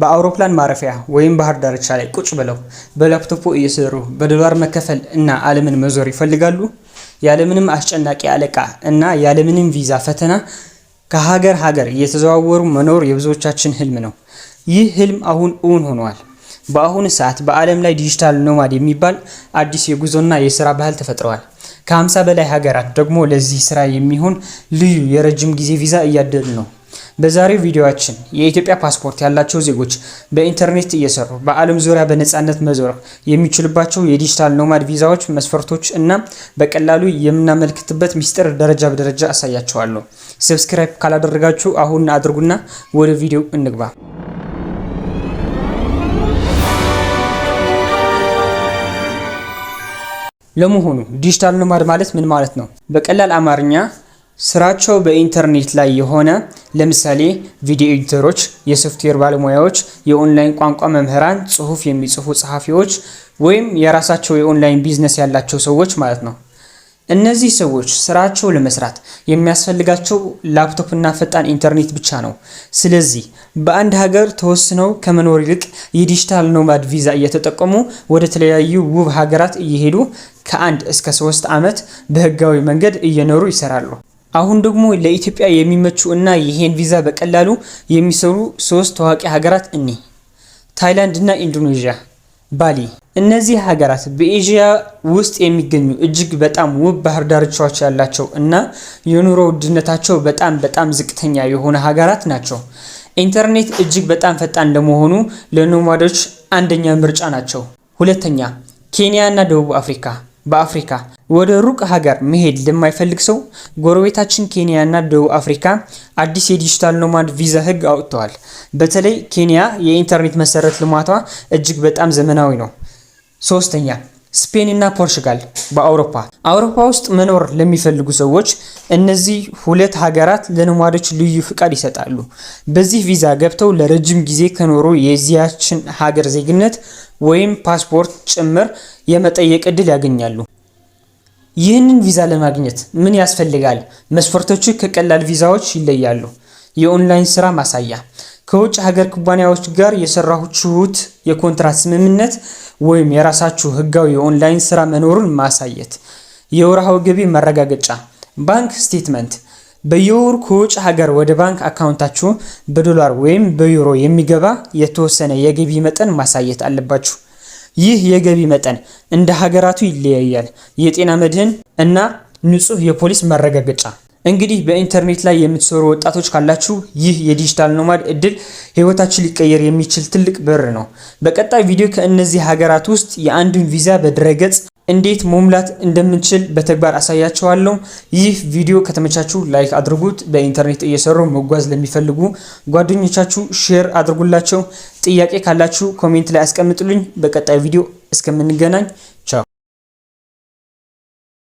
በአውሮፕላን ማረፊያ ወይም ባህር ዳርቻ ላይ ቁጭ ብለው በላፕቶፖ እየሰሩ በዶላር መከፈል እና ዓለምን መዞር ይፈልጋሉ? ያለምንም አስጨናቂ አለቃ እና ያለምንም ቪዛ ፈተና ከሀገር ሀገር እየተዘዋወሩ መኖር የብዙዎቻችን ህልም ነው። ይህ ህልም አሁን እውን ሆኗል። በአሁኑ ሰዓት በዓለም ላይ digital nomad የሚባል አዲስ የጉዞና የስራ ባህል ተፈጥረዋል። ከ50 በላይ ሀገራት ደግሞ ለዚህ ስራ የሚሆን ልዩ የረጅም ጊዜ ቪዛ እያደሉ ነው። በዛሬው ቪዲዮአችን የኢትዮጵያ ፓስፖርት ያላቸው ዜጎች በኢንተርኔት እየሰሩ በዓለም ዙሪያ በነፃነት መዞር የሚችሉባቸው የ digital nomad ቪዛዎች መስፈርቶች እና በቀላሉ የምናመልክትበት ሚስጥር ደረጃ በደረጃ አሳያችኋለሁ። Subscribe ካላደረጋችሁ አሁን አድርጉና ወደ ቪዲዮ እንግባ። ለመሆኑ digital nomad ማለት ምን ማለት ነው? በቀላል አማርኛ ስራቸው በኢንተርኔት ላይ የሆነ፣ ለምሳሌ ቪዲዮ editor ኦች፣ የሶፍትዌር ባለሙያዎች፣ የኦንላይን ቋንቋ መምህራን፣ ጽሁፍ የሚጽፉ ጸሐፊዎች ወይም የራሳቸው የ online business ያላቸው ሰዎች ማለት ነው። እነዚህ ሰዎች ስራቸው ለመስራት የሚያስፈልጋቸው ላፕቶፕ እና ፈጣን ኢንተርኔት ብቻ ነው። ስለዚህ በአንድ ሀገር ተወስነው ከመኖር ይልቅ የ digital nomad ቪዛ እየተጠቀሙ ወደ ተለያዩ ውብ ሀገራት እየሄዱ ከ1 እስከ 3 ዓመት በህጋዊ መንገድ እየኖሩ ይሰራሉ። አሁን ደግሞ ለኢትዮጵያ የሚመቹ እና ይሄን ቪዛ በቀላሉ የሚሰሩ ሶስት ታዋቂ ሀገራት እኒ ታይላንድ እና ኢንዶኔዥያ፣ ባሊ። እነዚህ ሀገራት በኤዥያ ውስጥ የሚገኙ እጅግ በጣም ውብ ባህር ዳርቻዎች ያላቸው እና የኑሮ ውድነታቸው በጣም በጣም ዝቅተኛ የሆነ ሀገራት ናቸው። ኢንተርኔት እጅግ በጣም ፈጣን ለመሆኑ ለ nomad ኦች አንደኛ ምርጫ ናቸው። ሁለተኛ፣ ኬንያ እና ደቡብ አፍሪካ። በአፍሪካ ወደ ሩቅ ሀገር መሄድ ለማይፈልግ ሰው ጎረቤታችን ኬንያ እና ደቡብ አፍሪካ አዲስ የ digital nomad ቪዛ ህግ አውጥተዋል። በተለይ ኬንያ የኢንተርኔት መሰረተ ልማቷ እጅግ በጣም ዘመናዊ ነው። ሶስተኛ፣ ስፔን እና ፖርቹጋል። በአውሮፓ አውሮፓ ውስጥ መኖር ለሚፈልጉ ሰዎች እነዚህ ሁለት ሀገራት ለ nomad ኦች ልዩ ፍቃድ ይሰጣሉ። በዚህ ቪዛ ገብተው ለረጅም ጊዜ ከኖሩ የዚያችን ሀገር ዜግነት ወይም ፓስፖርት ጭምር የመጠየቅ እድል ያገኛሉ። ይህንን ቪዛ ለማግኘት ምን ያስፈልጋል? መስፈርቶቹ ከቀላል ቪዛዎች ይለያሉ። የኦንላይን ስራ ማሳያ፣ ከውጭ ሀገር ኩባንያዎች ጋር የሰራችሁት የኮንትራት ስምምነት ወይም የራሳችሁ ህጋዊ የኦንላይን ስራ መኖሩን ማሳየት። የወርሃዊ ገቢ ማረጋገጫ፣ bank statement፣ በየወሩ ከውጭ ሀገር ወደ ባንክ account ኣችሁ በዶላር ወይም በዩሮ የሚገባ የተወሰነ የገቢ መጠን ማሳየት አለባችሁ። ይህ የገቢ መጠን እንደ ሀገራቱ ይለያያል። የጤና መድህን እና ንጹህ የፖሊስ ማረጋገጫ። እንግዲህ በኢንተርኔት ላይ የምትሰሩ ወጣቶች ካላችሁ ይህ የ digital nomad እድል ህይወታችሁ ሊቀየር የሚችል ትልቅ በር ነው። በቀጣይ ቪዲዮ ከእነዚህ ሀገራት ውስጥ የአንዱን ቪዛ በድረገጽ እንዴት መሙላት እንደምንችል በተግባር አሳያችኋለሁ። ይህ ቪዲዮ ከተመቻችሁ like አድርጉት። በኢንተርኔት እየሰሩ መጓዝ ለሚፈልጉ ጓደኞቻችሁ share አድርጉላቸው። ጥያቄ ካላችሁ comment ላይ አስቀምጡልኝ። በቀጣይ ቪዲዮ እስከምንገናኝ ቻው።